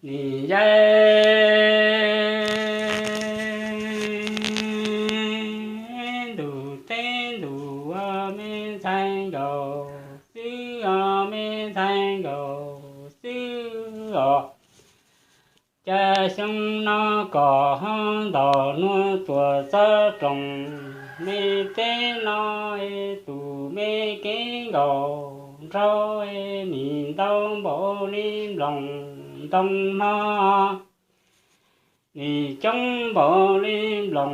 Nim yaib ntuj teb ntuj me ntxhais nkaus xwb os, me ntxhais nkaus xwb os. Cas xyoo no kom ho ntaus hnub tuaj txog rooj, me teb no es tus me kev nkaus nraug es nim ntau npaum li nploos ntoo hmo, nim coob npaum li nploos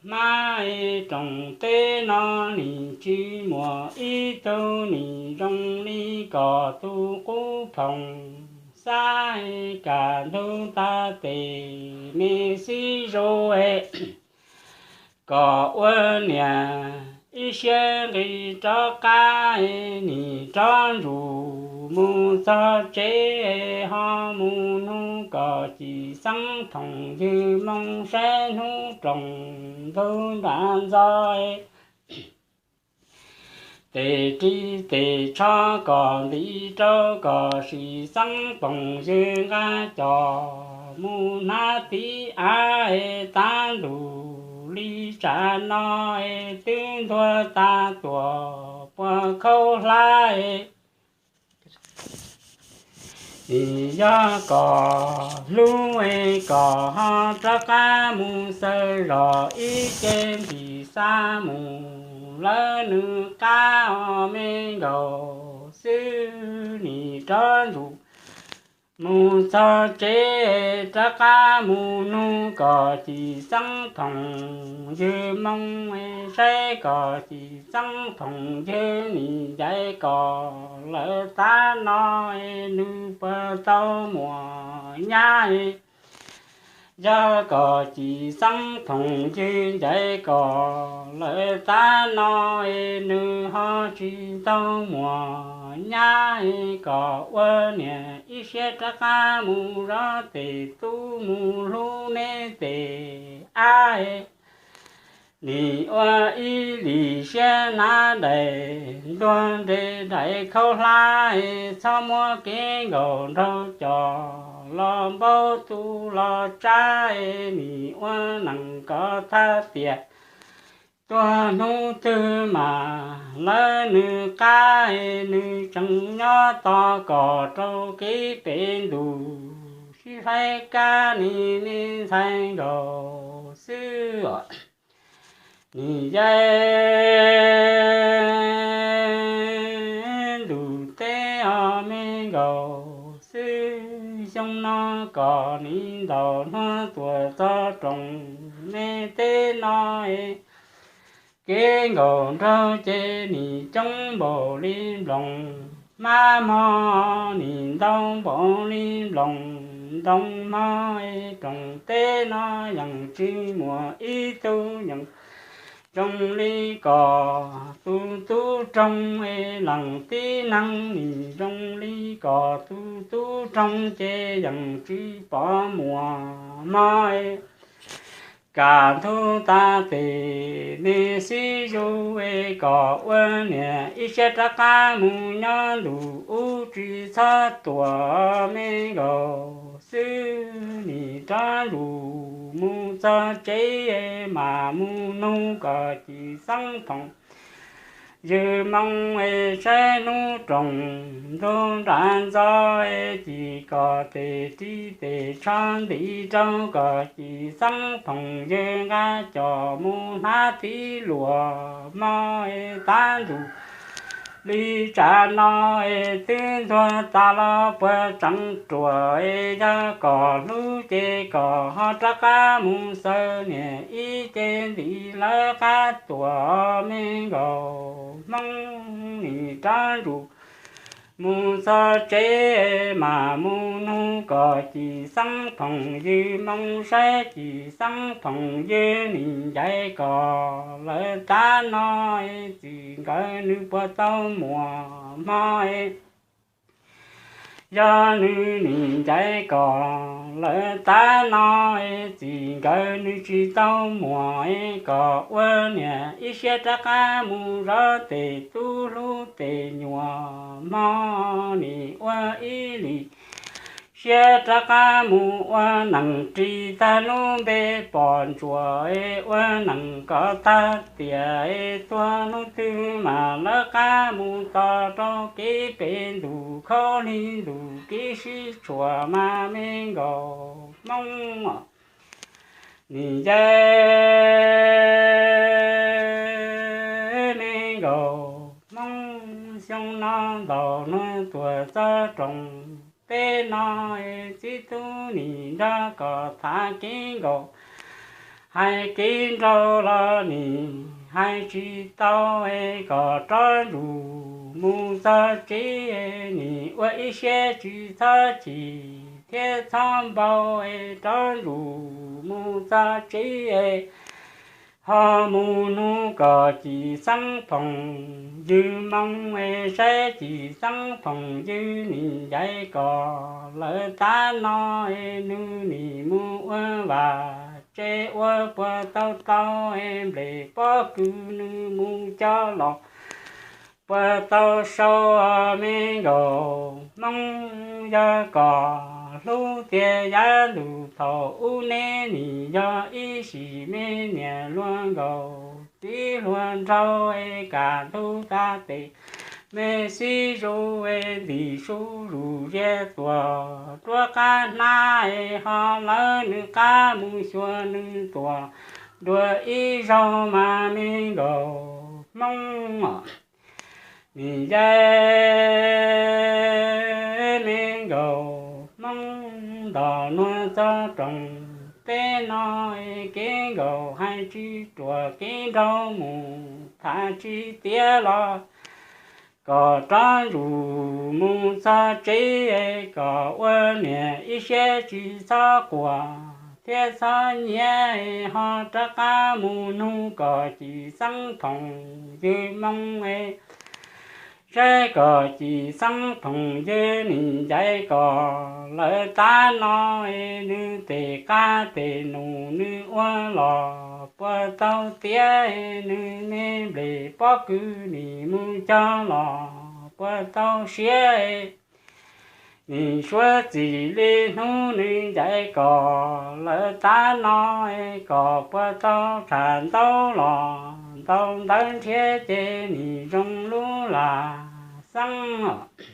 hmab es rooj teb no nim tsis muaj ib tug nim zoo li kom tus qub phoom xab es kam ntug tag tes me xib zos es kom ua niam ib siab nqis rov qab es nim rov ntsuj mus txog tsev es ho mus nug kom Cim Xeeb phoom ywg moo saib hnub rooj ntug nram ntxo es tes ris tes tsho kom ntim rau kom Cim Xeeb phoom ywg nqa coj mus hnav tim av es tav ntuj li tsam no es twb ntuag tas tuaj puag khaub hlab es yog kom hlub es kom ho rov qab mus xaws zog ib ce ntim xa mus lawv nws qab os me nkaus xwb nim rov ntsuj mus txog tsev rov qab mus nug kom Cim Xeeb phoom ywg moo es saib kom Cim Xeeb phoom ywg nim ncaim kom lawv tav no es nws puas tau muaj nyab es yog kom Cim Xeeb phoom ywg ncaim kom lawv tav no es nws ho tsis tau muaj nyab es kom ua niam ib siab rov qab mus zov tes tub mus hlub neb tes av es nim ua ib lim siab hnav daim ntuag nres daim khaub hlab es txhob muab kev nkaus nraug coj los npaub tu los tsab es nim ua neej kom thaj tiam tuag hnub twg mas lawv nws qab es nws tseem nyob tos kom rau kev pem ntuj sib faib kab nim me ntxhais nkaus xwb os. Nim yaib ntuj teb os me nkaus xwb, xyoo no kom nim ntaus hnub tuaj txog rooj, me teb no es kev nkaus nraug ces nim coob npaum li nploos hmab hmo, nim ntau npaum li nploos ntoo hmo, rooj teb no yeej tsis muaj ib tug yeej zoo li kom tus tub roog es leej tib neeg, nim zoo li kom tus tub roog ces yeej tsis pom muaj hmo. Kam ntug tas tes me xib zug es kom ua niam ib siab rov qab mus nyob ntuj ub, tsis txhob tuaj me nkaus xwb, nim rov ntuj mus txog tsev mam mus nug kom Cim Xeeb phoom ywg moo es saib hnub rooj ntug nram ntxo es Cim kom tes ris tes tsho ntim rau kom Cim Xeeb phoom ywg nqa coj mus hnav tiv luam hmo es tav ntuj li tsam no es twb ntxuag tas los puas tseem ruam es yog kom hlub ces kom ho rov qab mus xaws niam ib ce ntim lawv qab tuaj me nkaus Hmoob, nim rov ntuj mus txog tsev mam mus nug kom Cim Xeeb phoom ywg moo saib Cim Xeeb phoom ywg nim ncaim kom lawv tav no es txij nkawm nws puas tau muaj hmo es yog nws nim ncaim kom lawv tav no es txij nkawm nws tsis tau muaj es kom ua niam ib siab rov qab mus zov tes tub hlub tes nyuam hmo, nim ua ib lim siab rov qab mus ua neej ris tag hnub npe pom ntsuam es ua neej kom tag tiam es tuag hnub twg mas lawv qab mus tos rau kev pem ntuj khaub lig ntuj kev sib tshuam mas me nkaus Hmoob. Nim ncaim me nkaus Hmoob xyoo no ntaus hnub tuaj txog rooj teb no, txiv tub nim nrog koj tham kev nkaus, hais kev nraug los nim hais tsis tau, kom rov ntsuj mus txog tsev, nim ua ib siab tsis txhob chim thiab txhob npau, rov ntsuj mus txog tsev, ho mus nug kom Cim Xeeb phooj ywg moo, saib Cim Xeeb phooj ywg nim ncaim kom lawv tab no, nws nim mus ua vaj tse ua puas tau tau, nplej pob kws nws mus coj los puas tau sau. Me nkaus Hmoob, yog kom hlub tiag yav ntuj thaum ub neb nim yog ib sim me niam hluas nkaus, txiv hluas nraug es kaj ntug tag tes, me xib zuj es ntim su zuj ziab tuaj ruab qab hnab es ho lawv nws qab mus xyuas nws tuaj dua ib zaug mas me nkaus Hmoob. Nim ncaim me nkaus Hmoob ntaus hnub txog rooj teb no, kev nkaus hais tsis ruam kev nraug mus tham tsis tiav los kom rov ntsuj mus txog tsev, kom ua niam ib siab tsis txhob quaj thiab txhob nyiav, ho rov qab mus nug kom Cim Xeeb phooj ywg moo, saib kom Cim Xeeb phooj ywg nim ncaim kom lawv tab no, nws tes qab tes num nws ua los puas tau tiav, nws me nplej pob kws nim mus coj los puas tau siav, nim suav txim li hnub nws ncaim kom lawv tab no, kom puas tau tsham ntaub los ntau ntawv nrhiav ces nim zoo lub lam xeeb.